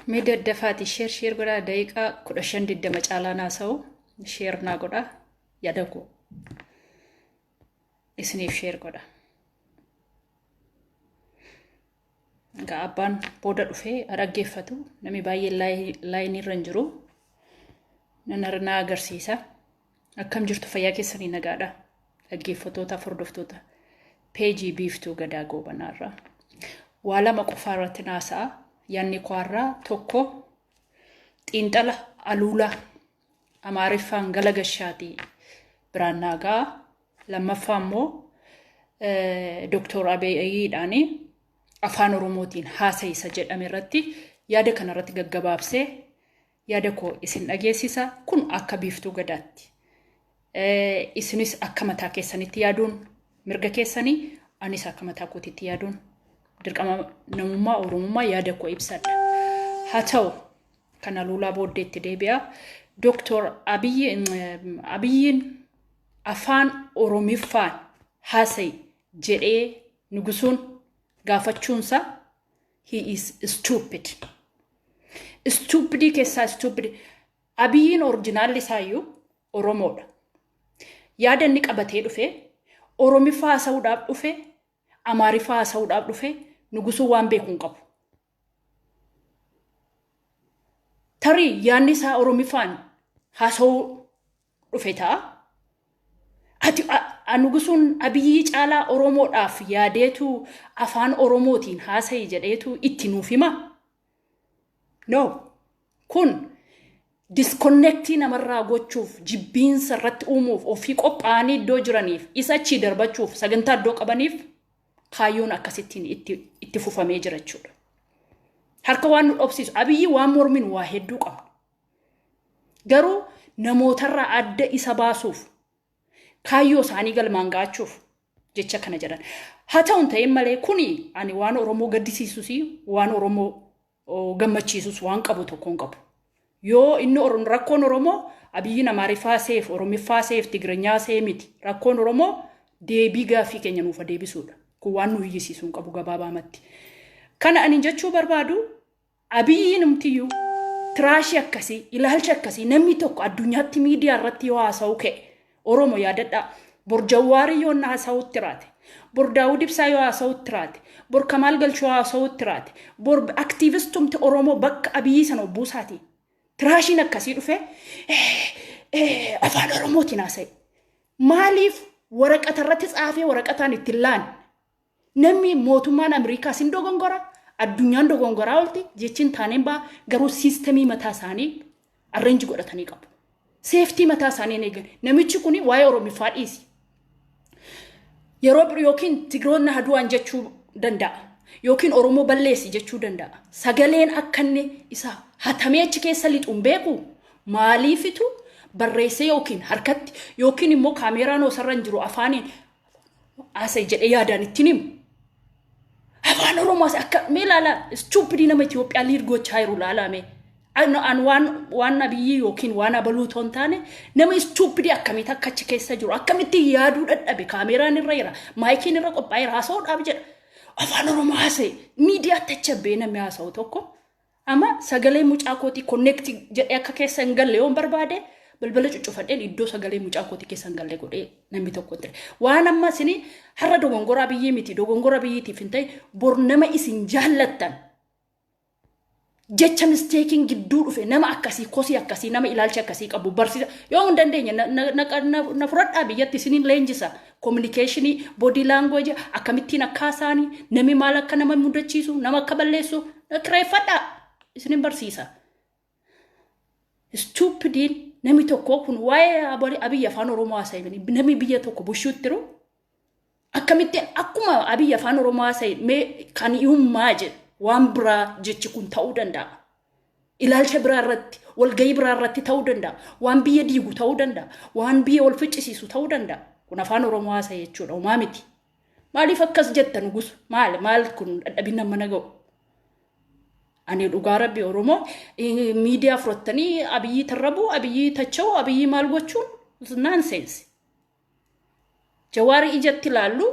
Mee daddafaati share share godhaa, daqiiqaa 15 20 caalaa naasa'u share naa godhaa, yaada koo isiniif share godha. Egaa abbaan booda dhufee dhaggeeffatu, namni baay'een laayinii irra hin jiru. Nan na agarsiisa. Akkam jirtu? Fayyaa keessanii? Nagaadha? Dhaggeeffattoota, hordoftoota peejii Biiftuu Gadaa Goobanaarraa. Waa lama qofaa irratti naasa'a. Yaanni koorraa tokko xiinxala Aluulaa Amaariffaan gala gashaatii biraan naagaa. Lammaffaa immoo Dooktor Abiyyiidhaan afaan Oromootiin haasa'isa jedhame irratti yaada kanarratti gaggabaabsee yaada koo isin dhageessisa. Kun akka Biiftuu Gadaatti. Isinis akka mataa keessanitti yaaduun mirga keessanii, anis akka mataa kootiitti yaaduun dirqama namummaa Oromummaa yaada koo ibsadha. Haa ta'u, kan Aluulaa booddeetti deebi'a. Dooktor Abiyyiin afaan Oromiffaan haasa'i jedhee Nugusuun gaafachuunsa, he is stupid. Stupidii keessaa stupid. Abiyyiin originalli isaayyuu Oromoodha. Yaada inni qabatee dhufe, Oromiffaa haasa'uudhaaf dhufe, Amaariffaa haasa'uudhaaf dhufe, Nugusuun waan beeku hin qabu. Tarii yaadni isaa Oromiffaan haasa'uu dhufe ta'a. Ati Nugusuun Abiyyii caalaa Oromoodhaaf yaadeetu afaan Oromootiin haasa'i jedheetu itti nuuf hima? No. Kun disconnectii namarraa gochuuf, jibbiinsa irratti uumuuf, ofii qophaa'anii iddoo jiraniif, isa achii darbachuuf, sagantaa iddoo qabaniif kaayyoon akkasittiin itti fufamee jira jechuudha. Harka waan nu dhobsiisu, Abiyyi waan morminu waa hedduu qabna. Garuu namootarraa adda isa baasuuf, kaayyoo isaanii galmaan ga'achuuf jecha kana jedhan. Haa ta'u hin ta'in malee, kuni ani waan Oromoo gaddisiisus waan Oromoo gammachiisus waan qabu tokko hin qabu. Yoo inni rakkoon Oromoo Abiyyiin Amaariffaa seef, Oromiffaa seef, Tigireenyaa see miti. Rakkoon Oromoo deebii gaaffii keenya nuuf deebisuudha. Kun waan nu hiyyisiisuu hin qabu gabaabaamatti. Kana ani jechuu barbaadu, Abiyyiin numtiyyuu trashii akkasii, ilaalcha akkasii namni tokko addunyaatti miidiyaa irratti yoo haasa'u ka'e, Oromo yaadadhaa. Bor Jawaarii yoo inni haasa'utti raate, bor Daawud Ibsaa yoo haasa'utti raate, bor Kamaal Galchoo haasa'utti raate, bor aktiivistumti Oromoo bakka Abiyyii sana obbuusaati. Trashiin akkasii dhufe afaan Oromootiin haasa'e. Maaliif waraqata irratti tsaafee waraqataan ittiin laan? Namni mootummaan Ameerikaas hin dogongora, addunyaan dogongoraa oolti, jechiin taaneen ba'a, garuu systemii mataa isaanii arrange godhatanii qabu. Safety mataa isaanii hin eegan. Namichi kun waa'ee Oromiffaa dhiisi. Yeroo yookiin Tigiroonni hadu'an jechuu danda'a. Yookiin Oromoo balleessi jechuu danda'a. Sagaleen akka inni isa hatamee achi keessa lixu hin beeku. Maaliifitu barreessee yookiin harkatti yookiin immoo kaameeraan osarra hin jiru afaaniin haasa'e jedhee yaadaan ittiin himu. Afaan Oromoo akka mee ilaalaa, stupidii nama Itoophiyaa lead gochaa jiru ilaalaa mee. An waan Abiyyii yookiin waan abaluu otoo hin taane, nama stupidii akkamitti akka achi keessa jiru, akkamitti yaaduu dadhabe? Kaameeraan irra jira, maayikiin irra qophaa'eera, haasa'uudhaaf jedha. Afaan Oromoo haasa'e miidiyaatti achi abbee namni haasa'u tokko amma sagalee mucaa kootii connect jedhee akka keessa hin galle yoon barbaade, balbala cuccufadheen iddoo sagalee mucaa kootii keessa hin galle godhee namni tokko ture. Waan amma isin har'a dogongora Abiyyii miti, dogongora Abiyyiitiif hin ta'e, bor nama isin jaallattan jecha mistakeiin gidduu dhufe, nama akkasii, kosii akkasii, nama ilaalcha akkasii qabu barsiisa yoo hin dandeenye, na fudhadhaa, biyyatti isiniin leenjisa. Communicationii, body language, akkamittiin akka haasa'anii, namni maal akka nama mudachiisu, nama akka balleessu, na kireeffadhaa, isinin barsiisa. Stupidiin namni tokko kun waa'ee Abiyyi afaan Oromoo haasa'e, namni biyya tokko bushuutti jiru akkamitti akkuma Abiyyi afaan Oromoo haasa'e mee kan hiyyummaa jedhu waan biraa jechi kun ta'uu danda'a. Ilaalcha biraa irratti, walgahii biraa irratti ta'uu danda'a. Waan biyya diigu ta'uu danda'a. Waan biyya wal ficcisiisu ta'uu danda'a. Kun afaan Oromoo haasa'e jechuudha. Homaa miti. Maaliif akkas jetta Nugusu? Maal maal kun dadhabina mana ga'u? Ani dhugaa rabbi, Oromoo miidiyaa fudhattanii Abiyyii tarrabuu, Abiyyii tacha'u, Abiyyii maal gochuun nonsense. Jawaarii ijatti ilaallu,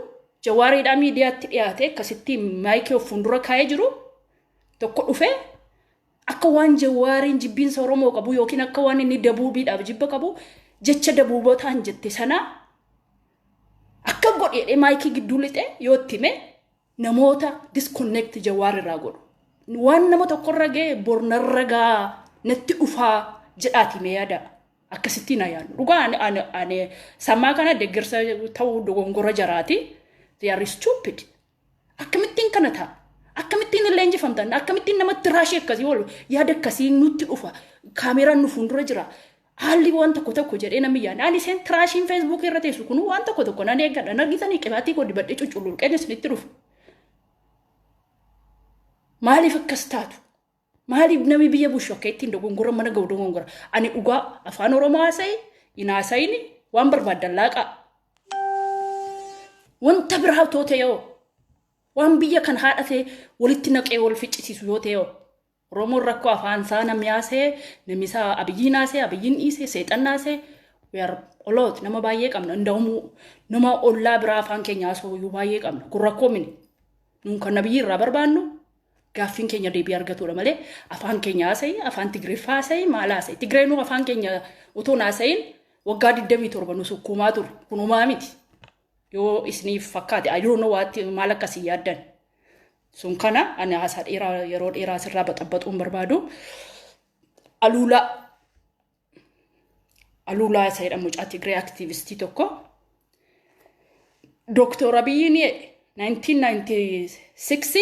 Jawaariidhaa miidiyaatti dhiyaate akkasitti maayikii of fuuldura kaa'ee jiru tokko dhufee Akka waan Jawaariin jibbiinsa Oromoo qabu yookiin akka waan inni dabuubiidhaaf jibba qabu, jecha dabuubotaan jette sana akka godheedhe maayikii gidduu lixee yoo itti hime, namoota disconnect Jawaar irraa godhu. Waan nama tokkorra ga'e bornarra gaa natti dhufaa jedhaati mee yaada. Akkasittiin na yaadu. Dhugaa ani sammaa kana deeggarsa ta'uu dogongora jaraati. They are stupid. Akkamittiin kana ta'a? Akkamittiin illee injifamtan? Akkamittiin namatti raashii akkasii oolu? Yaada akkasii nutti dhufa. Kaameraan nu fuuldura jira. Haalli waan tokko tokko jedhee namni yaada. Ani isheen trashiin Feesbuukii irra teessu kun waan tokko tokko nan eeggadha. Nargisanii qibaatii koo dibadhee cucculluqeen isinitti dhufu. Maaliif akkas taatu? Maaliif namni biyya bushu akka ittiin dogongora mana ga'u dogongora? Ani dhugaa afaan Oromoo haasa'i, hin haasa'ini, waan barbaaddan laaqaa. Wanta biraa otoo ta'e hoo? Waan biyya kan haadha ta'e walitti naqee wal ficcisiisu yoo ta'e hoo? Oromoon rakkoo afaan isaa namni haasa'e, namni isaa Abiyyiin haasa'e, Abiyyiin dhiise, seexan haasa'e, we are a lot, nama baay'ee qabna. Inda'umuu nama ollaa biraa afaan keenya haasa'u iyyuu baay'ee qabna. Kun rakkoo mini. Nuun kan Abiyyi irraa barbaannu gaaffiin keenya deebii argatudha malee, afaan keenya haasa'i, afaan Tigiriffaa haasa'i, maal haasa'i. Tigreenuu afaan keenya otoo hin haasa'iin waggaa 27 nu sukkuumaa ture. Kun homaa miti. Yoo isiniif fakkaate, I don't know what, maal akkasii yaaddan. Sun kana ani haasaa dheeraa yeroo dheeraa asirraa baxabbaxuu hin barbaadu. Aluulaa isa jedhamu mucaa Tigree aktiivistii tokko. Dooktor Abiyyiin 1996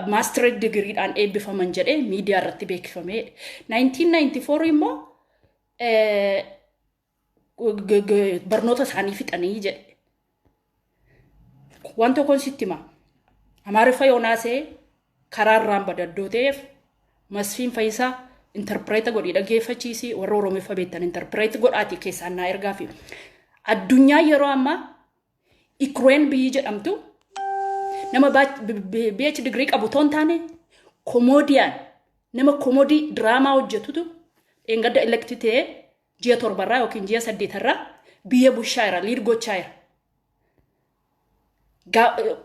maastireet digiriidhaan eebbifaman jedhee miidiyaa irratti beeksifame. 1994 immoo barnoota isaanii fixanii jedhe. Waan tokkoon sitti hima. Amaariffa yoo naasee karaa irraan badaddoo ta'eef, Masfiin Fayyisaa interpret godhii dhaggeeffachiisi, warra Oromiffa beektan interpret godhaati keessaan naa ergaa fi addunyaa yeroo ammaa Ikireen biyyi jedhamtu nama BH digirii qabu toon taane, comedian, nama comedy diraamaa hojjetutu dheengadda elect ta'ee ji'a 7rraa yookiin ji'a 8rraa biyya bushaa jira, lead gochaa jira.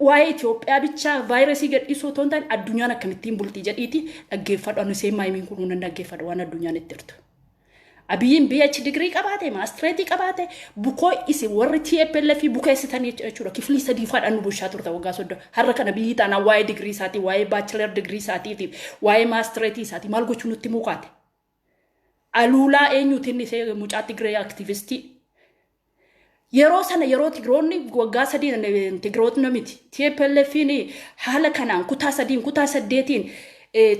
Waa'ee Itoophiyaa bichaa vaayirasii gadhiisuu otoo hin taane, addunyaan akkamittiin bultii jedhiiti dhaggeeffadhu. Ani seen maayimiin kun nan dhaggeeffadha waan addunyaan itti jirtu. Abiyyiin BH digirii qabaate, maastireetii qabaate, bukoo isin warri TPLF bukeessitanii jechuudha. Kiflii sadii faadhaan nu bulchaa turte waggaa 30. Har'a kana biyyi taanaan waa'ee digirii isaatii, waa'ee bachelor digirii isaatiitiif, waa'ee maastireetii isaatii maal gochuu nutti mukaate? Aluulaa eenyuutiin isee mucaa Tigree aktiivistii. Yeroo sana, yeroo Tigiroonni waggaa 3, Tigirootni miti. TPLFin haala kanaan kutaa sadiin, kutaa saddeetiin,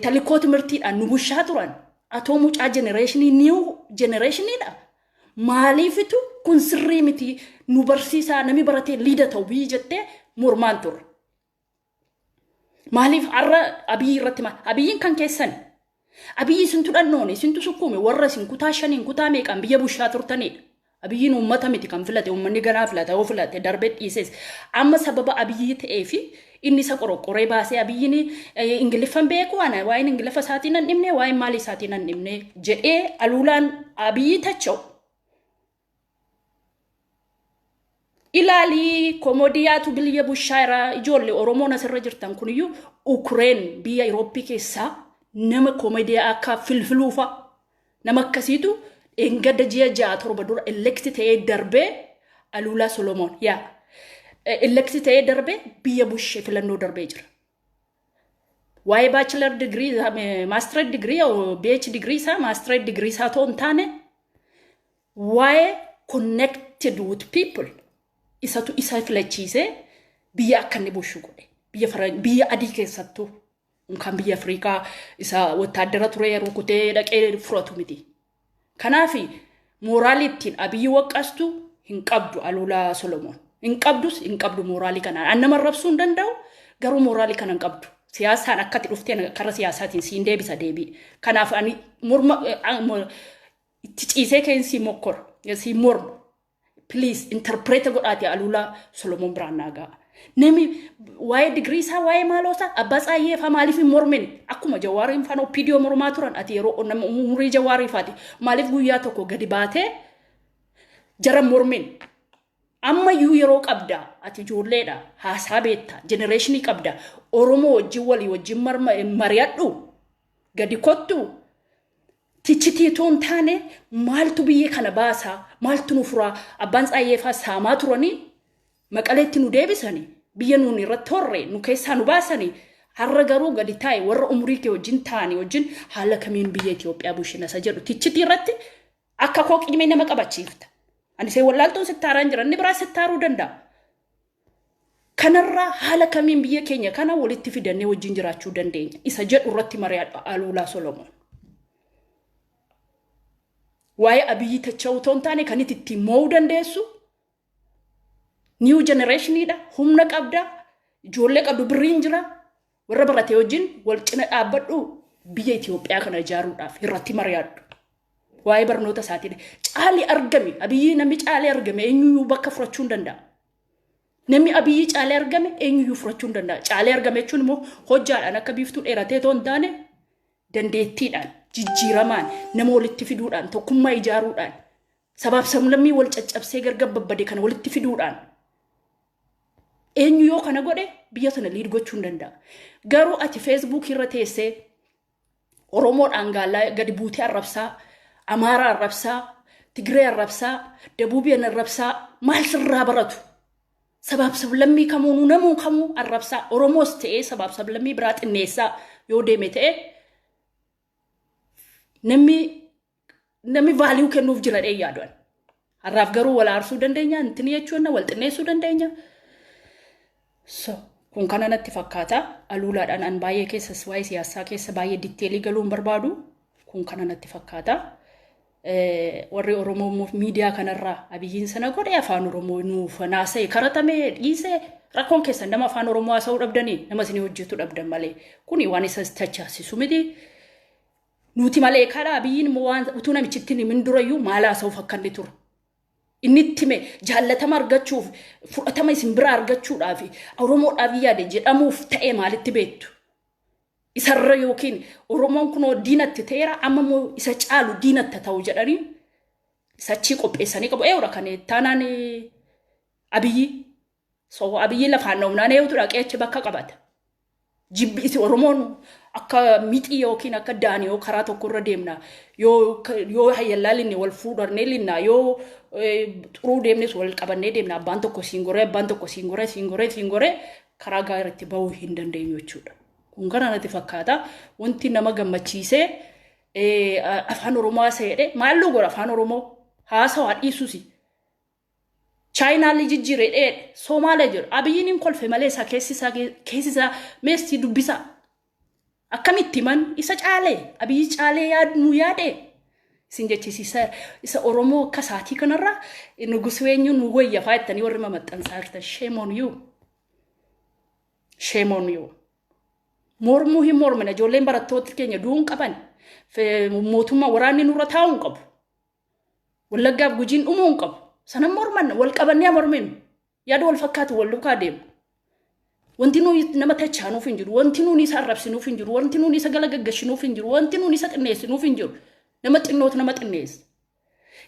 talikoo timirtiidhaan nu bushaa turan. Atoo mucaa generationii, new generationiidha. Maaliifitu kun sirrii miti, nu barsiisaa, namni baratee lead ta'u biyyi jettee mormaan turre? Maaliif har'a Abiyyi irratti maal? Abiyyiin kan keessan. Abiyyi isintu dhannoone, isintu sukkuume, warra isin kutaa shaniin, kutaa meeqaan biyya bushaa turtanidha. Abiyyiin uummata miti kan filate, uummanni ganaa filata, yoo filate darbee dhiises. Amma sababa Abiyyi ta'ee fi inni isa qoroqqoree baasee, Abiyyiin Ingiliffan beeku, ana waa'een Ingiliffa isaatii nan dhibne, waa'een maalii isaatii nan dhibne jedhee Aluulaan Abiyyi tacha'u. Ilaalii, koomodiyaatu biyya bushaa irraa ijoollee Oromoon asirra jirtan kuniyyuu, Ukureen biyya Irooppii keessaa nama koomediyaa akka filfiluufa nama akkasiitu dheengadda ji'a 6 7 dura elect ta'ee darbee, Aluulaa Solomoon yaa elect ta'ee darbee biyya bushee filannoo darbee jira. Waa'ee bachelor digirii, maastireet digirii, BH digirii isaa, maastireet digirii isaa ta'uu hin taane, waa'ee connected with people isatu isa filachiisee biyya akka inni bushu godhe. Biyya biyya adii keessattuu kan biyya Afrikaa isa wattaaddara ture rukutee dhaqee furatu miti. Kanaaf mooraalii ittiin Abiyyi waqqastu hin qabdu Aluulaa Solomoon. Hin qabdus, hin qabdu mooraalii kanaan. An nama rabsuu hin danda'u, garuu mooraalii kana hin qabdu. Siyaasaan akkati dhufteen karra siyaasaatiin siin deebisa deebii. Kanaaf ani morma itti ciisee keen siin mokkora, siin morma. Please interpret godhaati Aluulaa Solomoon biraan naa ga'a. Namni waa'ee digirii isaa, waa'ee maaloo isaa, abbaa tsaayyee faa maaliif hin mormine? Akkuma Jawaariin faan OPDO mormaa turan, ati yeroo nama umurii Jawaarii faati maaliif guyyaa tokko gadi baatee jara mormine? Ammayyuu yeroo qabda, ati ijoolleedha, haasaa beekta, generation qabda. Oromoo wajjin walii wajjin mari'adhu, gadi kottu. Tichitii otoo hin taane maaltu biyya kana baasaa, maaltu nu furaa? Abbaan Tsaayyeefaa saamaa turanii Maqaleetti nu deebisanii, biyya nuun irratti horre nu keessaa nu baasanii. Har'a garuu gadi taa'e, warra umurii kee wajjin taa'anii wajjin haala kamiin biyya Itoophiyaa bulchina isa jedhu tichitii irratti akka koo qimee nama qabachiifta. Ani see wallaaltuun sitti haaraan jira, inni biraa sitti haaruu danda'a. Kanarraa haala kamiin biyya keenya kana walitti fidannee wajjin jiraachuu dandeenya isa jedhu irratti mari'adhu, Aluulaa Solomoon. Waa'ee Abiyyi tacha'uu otoo hin taane kan ittiin mo'uu dandeessu new generationiidha, humna qabda, ijoollee qabdu, birriin jira, warra barate wajjin wal cina dhaabbadhu, biyya Itoophiyaa kana ijaaruudhaaf irratti mari'adhu. Waa'ee barnoota isaatiin caalii argame, Abiyyi namni caalii argame eenyuyyuu bakka furachuu hin danda'a. Namni Abiyyi caalee argame eenyuyyuu furachuu hin danda'a. Caalee argame jechuun immoo hojjaadhaan akka biiftuu dheeratee otoo hin taane dandeettiidhaan, jijjiiramaan, nama walitti fiduudhaan, tokkummaa ijaaruudhaan, sabaaf sablammii wal caccabsee gargar babbade kana walitti fiduudhaan eenyu yoo kana godhe biyya sana lead gochuu hin danda'a. Garuu ati Feesbuukii irra teessee Oromoodhaan gaallaa gadi buutee arrabsaa, Amaaraa arrabsaa, Tigree arrabsaa, Dabuubiyaan arrabsaa maal sirraa baratu? Sabaaf sablammii kamuu namuu kamuu arrabsaa, Oromoos ta'ee sabaaf sablammii biraa xinneessaa yoo deeme ta'e namni value kennuuf jira dhee yaaduan. Har'aaf garuu wal aarsuu dandeenya, intini jechuun wal xinneessuu dandeenya. So, kun kana natti fakkaata. Aluulaadhaan an baay'ee keessas waa'ee siyaasaa keessa baay'ee detail galuu hin barbaadu. Kun kana natti fakkaata. Warri Oromoo miidiyaa kanarraa Abiyyiin sana godhe, afaan Oromoo nuuf naasa'e karatame dhiise, rakkoon keessan nama afaan Oromoo haasa'uu dhabdanii nama isinii hojjetu dhabdan malee kuni waan isa tachaasisu miti. Nuti malee kadha Abiyyiin immoo waan utuu namichitti hin himin durayyuu maal haasa'uuf akka inni ture. Inni itti hime jaallatama argachuuf, fudhatama isin bira argachuudhaaf, Oromoodhaaf yaade jedhamuuf ta'e maalitti beektu? Isarra yookiin Oromoon kunoo diinatti ta'eera, amma immoo isa caalu diinatti ta'u jedhanii sachii qopheessanii qabu. Eewudha kan taanaan Abiyyi. So Abiyyi lafaan dhoofnaan eewutu dhaqee achi bakka qabata. Jibbi isi Oromoon akka mixii yookiin akka daanii yoo karaa tokko irra deemna, yoo hayyallaa linne wal fuudhannee linna, yoo xuruu deemnes wal qabannee deemna, abbaan tokko siin goree, abbaan tokko siin goree, siin goree, siin goree karaa gaariitti bahuu hin dandeenyu jechuudha. Kun kana natti fakkaata. Wanti nama gammachiisee afaan Oromoo haasa'e maalluu godha, afaan Oromoo haasawaa dhiisusi. Chaayinaallee jijjiire dheedhe Soomaalee jedhu Abiyyiin hin kolfe malee isaa keessi isaa meessi dubbisa. Akkamitti man isa caalee, Abiyyi caalee yaadnu yaade isin jechisiisa isa Oromoo akka isaatii kanarra nugus eenyu nu wayya faa jettanii warri mamaxxansaa jirtan, shame on you. Shame on you. Mormuu hin mormina, ijoolleen barattoota keenya du'uu hin qaban. Mootummaa waraanni nurra taa'uu hin qabu. Wallaggaaf Gujiin dhumuu hin qabu. Sana mormanna, wal qabannee morminu. Yaada wal fakkaatu wal duukaa deemu. Wanti nuyi nama tachaanuuf hin jiru. Wanti nuyi isa arrabsinuuf hin jiru. Wanti nuyi isa gala gaggashinuuf hin jiru. Wanti nuyi isa xinneessinuuf hin jiru. Nama xinnootu nama xinneessa.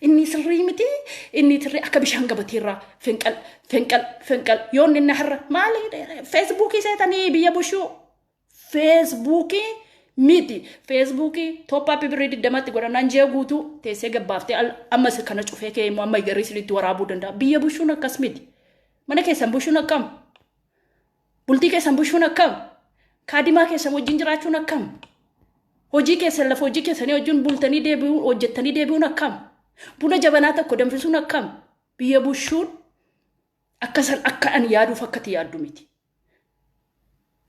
Inni sirrii miti, inni sirrii akka bishaan gabateerraa fenqal, fenqal, fenqal. Yoon inni har'a maali Feesbuukii seetanii biyya bushuu? Feesbuukii miti. Feesbuukii top up birrii 20tti godhannaan ji'a guutuu teessee gabbaaftee ammas kana cufee kee immoo amma garrii isinitti waraabuu danda'a. Biyya bushuun akkas miti. Mana keessan bushuun akkam? Bultii keessan bushuun akkam? Kaadimaa keessan wajjin jiraachuun akkam? Hojii keessan, lafa hojii keessanii wajjin bultanii deebi'uun, hojjettanii deebi'uun akkam? Buna jabanaa tokko danfisuun akkam? Biyya bushuun akkasan akka ani yaaduuf akkati yaaddu miti.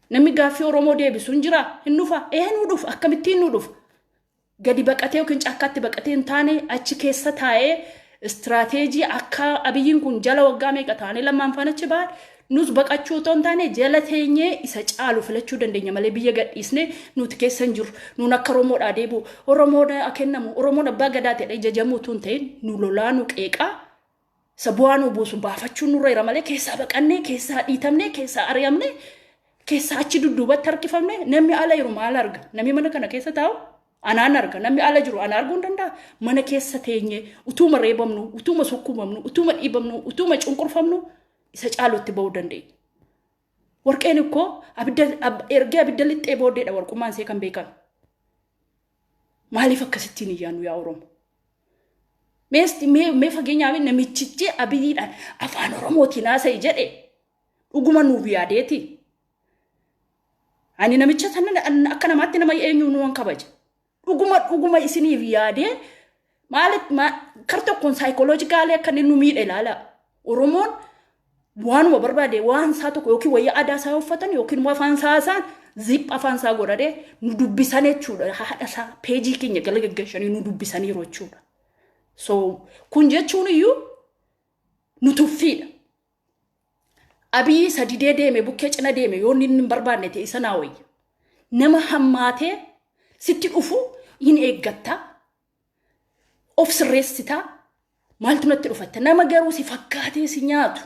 Namni gaaffii Oromoo deebisu hin jiraa? Hin dhufa? Ee, nu dhufa. Akkamittiin nu dhufa? Gadi baqatee yookiin caakkaatti baqatee hin taane, achi keessa taa'ee istiraateejii akka Abiyyiin kun jala waggaa meeqa taanee lammaan faana achi ba'an, nus baqachuu otoo hin taane jala teenyee isa caalu filachuu dandeenya malee biyya gadhiisnee nuti keessa hin jiru. Nuun akka Oromoodhaa deebi'u. Oromoodhaa kennamu. Oromoon abbaa gadaa ta'ee jajamuu utuu hin ta'in nu lolaa nu qeeqaa. Isa bu'aa nu buusu baafachuun nurra jira malee keessaa baqannee, keessaa dhiitamnee, keessaa ari'amnee, keessaa achi dudduubatti harkifamnee namni ala jiru maal arga? Namni mana kana keessa taa'u Anaan arga namni ala jiru ana arguu hin danda'a. Mana keessa teenye utuuma reebamnu, utuuma sukkuumamnu, utuuma dhiibamnu, utuuma cunqurfamnu isa caalutti ba'uu dandeenya. Warqeen ikkoo abidda ergee abidda lixxee booddeedha warqummaan ishee kan beekame. Maaliif akkasittiin iyyaanu yaa Oromoo? Mee fageenyaaf namichichi Abiyyiidhaan afaan Oromootiin haasa'i jedhe dhuguma nuuf yaadeeti. Ani namicha sana akka namaatti nama eenyu nuwan kabaja. Dhuguma dhuguma isiniif yaadee maaliif kar tokkoon psychologically akka inni nu miidhe ilaala. Oromoon waanuma barbaade waan isaa tokko yookiin wayyaa aadaa isaa uffatan yookiin immoo afaan isaa isaan zip afaan isaa godhatee nu dubbisan jechuudha. Haadha isaa peejii keenya gala gaggeessanii nu dubbisaniiru jechuudha. So kun jechuun iyyuu nu tuffiidha. Abiyyi isa didee deeme bukkee cina deeme yoo inni hin barbaanne ta'e isa naa wayya. Nama hammaatee sitti dhufu hin eeggatta. Of sirreessitaa. Maaltu natti dhufatta? Nama garuu si fakkaatee si nyaatu.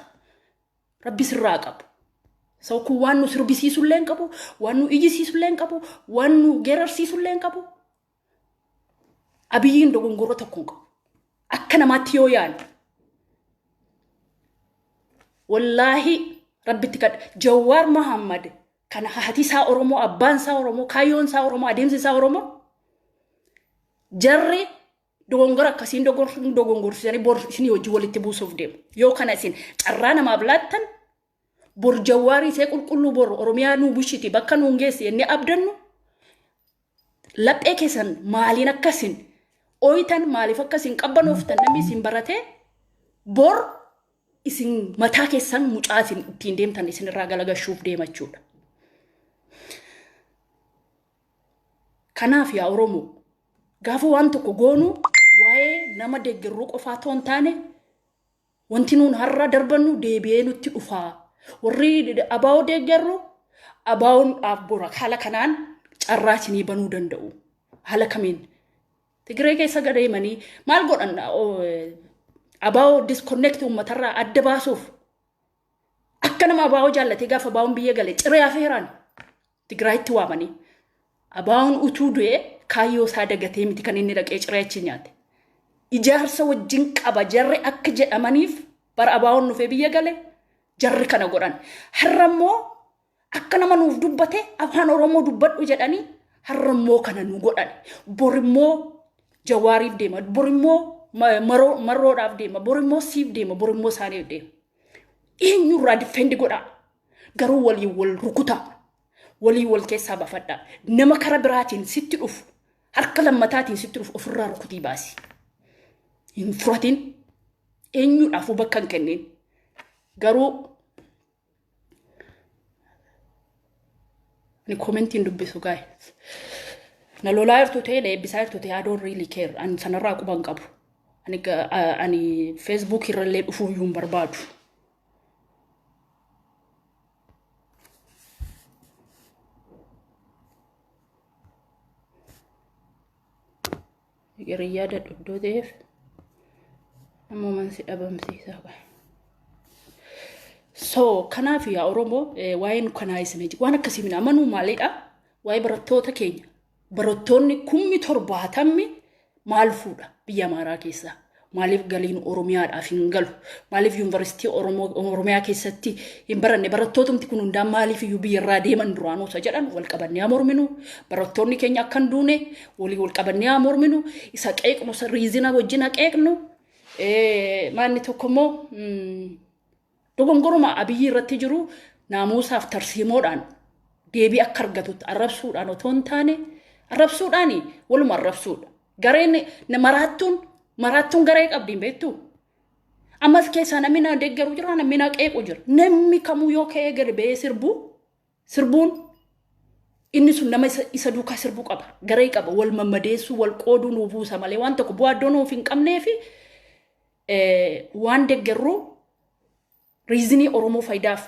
Rabbi sirraa qabu. So kun waan nu sirbisiisullee hin qabu, waan nu iyyisiisullee hin qabu, waan nu geerarsiisullee hin qabu. Abiyyiin dogongora tokko hin qabu. Akka namaatti yoo yaadne. Wallaahi rabbitti kadha. Jawaar Mohammad kan haati isaa Oromoo, abbaan isaa Oromoo, kaayyoon isaa Oromoo, adeemsi isaa Oromoo. Jarri dogongora akkasiin dogongorsisanii bor isinii wajjin walitti buusuuf deemu. Yoo kana isin carraa namaaf laattan bor Jawaarii isee qulqulluu bor Oromiyaa nuu bushiti bakka nuun geessi jennee abdannu laphee keessan maaliin akkasin ooyitan maaliif akkasin qabbanooftan namni isin baratee bor isin mataa keessan mucaa isin ittiin deemtan isin irraa galagashuuf deemachuudha. Kanaaf yaa Oromoo gaafa waan tokko goonu waa'ee nama deeggarruu qofaa otoo hin taane wanti nuun har'a darbannu deebi'ee nutti dhufaa. Warri abaa'oo deeggarru abaa'oon dhaaf bora haala kanaan carraa isinii banuu danda'u. Haala kamiin? Tigree keessa gadeemanii maal godhan abaa'oo disconnect uummatarraa adda baasuuf akka nama abaa'oo jaallatee gaafa abaa'oon biyya gale ciree afeeraan Tigraayitti waamanii abaa'oon utuu du'ee kaayyoo isaa dagatee miti kan inni dhaqee ciree achi nyaate. Ijaarsa wajjin qaba jarri akka jedhamaniif bara abaa'oon dhufee biyya gale jarri kana godhan. Har'a immoo akka nama nuuf dubbate afaan Oromoo dubbadhu jedhanii har'a immoo kana nu godhan. Bor immoo Jawaariif deema. Bor immoo marroodhaaf deema. Bor immoo siif deema. Bor immoo isaaniif deema. Eenyurraa defend godhaa. Garuu waliin wal rukutaa. Waliin wal keessaa bafadhaa. Nama kara biraatiin sitti dhufu harka lammataatiin sitti dhufu ofirraa rukutii baasi. Hin furatin. Eenyuudhaafuu bakka hin kennin. Garuu ani commentiin dubbisu guys. Na lolaa jirtu ta'e na eebbisaa jirtu ta'e I don't really care. Ani sanarraa quba hin qabu. Ani Facebook irrallee dhufuu iyyuu hin barbaadu. Hiriyyaa dadhabdoo ta'eef ammuman si dhabamsiisaa qaba. So kanaaf yaa Oromoo waa'een kanaa isin waan akkasii mina amanuu maalidha? Waa'ee barattoota keenya barattoonni 70,000 maal fuudha biyya Amaaraa keessaa? Maaliif galiin Oromiyaadhaaf hin galu? Maaliif yuunivarsiitii Oromoo Oromiyaa keessatti hin baranne? Barattootumti kun hundaan maaliif iyyuu biyya irraa deeman duraanuu isa jedhan wal qabannee haa morminu. Barattoonni keenya akka hin duune walii wal qabannee haa morminu. Isa qeeqnu isa reason wajjin haa qeeqnu. Maanni tokko immoo dogongoruma Abiyyi irratti jiru naamuusaaf tarsiimoodhaan deebii akka argatutti arrabsuudhaan otoo hin taane arrabsuudhaan waluma arrabsuudha. Gareen maraattuun maraattuun garee qabdi hin beektuu? Ammas keessaa namni na deeggaru jira namni na qeequ jira. Namni kamuu yoo ka'ee gadi ba'ee sirbu sirbuun inni sun nama isa duukaa sirbuu qaba. Garee qaba. Wal mammadeessuu wal qooduu nuu buusa malee waan tokko bu'aa iddoo nuuf hin qabnee fi waan deeggarru reason Oromoo faayidaaf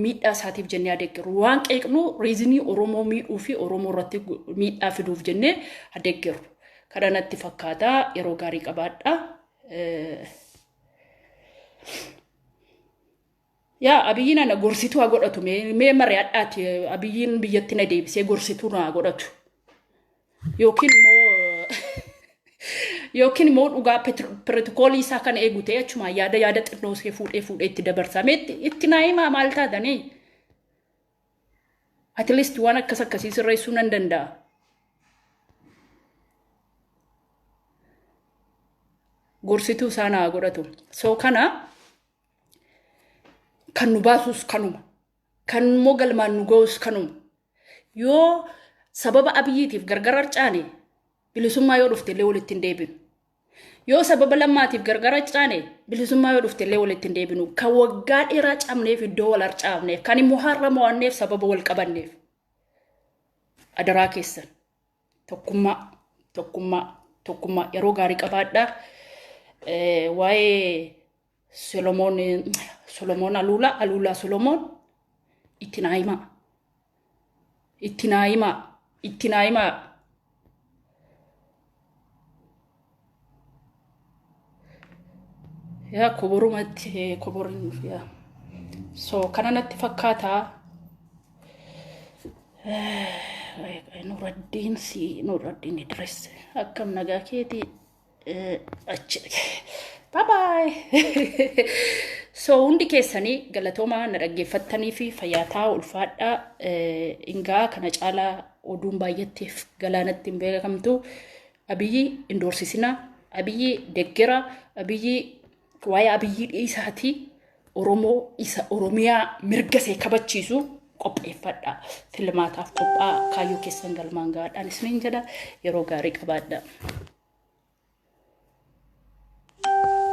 miidhaa isaatiif jennee adeeggarru. Waan qeeqnu reason Oromoo miidhuu fi Oromoo irratti miidhaa fiduuf jennee adeeggarru. Kana natti fakkaata yeroo gaarii qabaadha. Yaa Abiyyiin ana gorsituu haa godhatu mee mari'adhaati Abiyyiin biyyatti na deebisee gorsituu na haa godhatu. Yookiin immoo Yookiin immoo dhugaa pirotikoolii isaa kana eegu ta'e achumaan yaada yaada xinnoo ishee fuudhee fuudhee itti dabarsamee itti naa himaa maal taatanii? At least waan akkas akkasii sirreessuu nan danda'a. Gorsituu isaa naa godhatu. So kana kan nu baasus kanuma. Kan immoo galmaan nu ga'us kanuma. Yoo sababa Abiyyiitiif gargar harcaane bilisummaa yoo dhufte illee walitti hin deebinu. Yoo sababa Lammaatiif gargar harcaane bilisummaa yoo dhufte illee walitti hin deebinu. Kan waggaa dheeraa cabneef iddoo wal harcaafneef kan immoo har'a mo'anneef sababa wal qabanneef. Adaraa keessan tokkummaa tokkummaa tokkummaa yeroo gaarii qabaadhaa. Waa'ee Solomoon Solomoon Aluulaa Aluulaa Solomoon itti naa himaa. Itti naa himaa. Itti naa himaa. Yaa koborumatti koborin yaa. So kana natti fakkaataa. Nuraddiin si Nuraddiin Idris akkam nagaa keetii achi bye bye. So hundi keessanii galatoomaa na dhaggeeffattanii fi fayyaa ta'aa ulfaadhaa. Ingaa kana caalaa oduun baay'atteef galaanatti hin beekamtu. Abiyyi hin doorsisina, Abiyyi deggera, Abiyyi waa'ee Abiyyi dhiisaatii Oromoo isa Oromiyaa mirga see kabachiisu qopheeffadha. Filmaataaf qophaa kaayyoo keessan galmaan gahaadhaan isiniin jedha. Yeroo gaarii qabaadha.